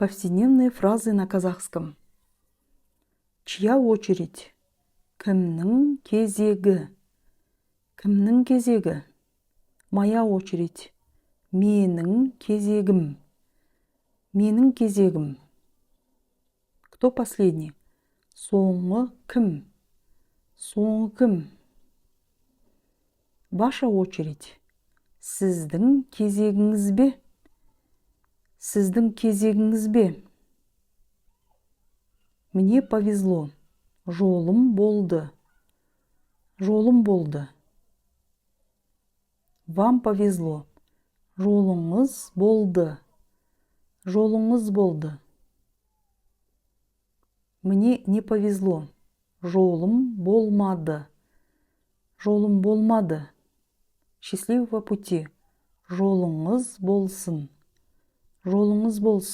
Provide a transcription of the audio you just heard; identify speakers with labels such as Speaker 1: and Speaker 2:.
Speaker 1: Повседневные фразы на казахском. Чья очередь? Кімнің кезегі? Кімнің кезегі? Моя очередь. Менің кезегім. Менің кезегім. Кто последний? Соңғы кім? Соңғы кім? Ваша очередь. Сіздің кезегіңіз бе? Сіздің кезегіңіз бе? Мне повезло. Жолым болды. Жолым болды. Вам повезло. Жолыңыз болды. Жолыңыз болды. Мне не повезло. Жолым болмады. Жолым болмады. Счастливого пути. Жолыңыз болсын. Жолыңыз болсын.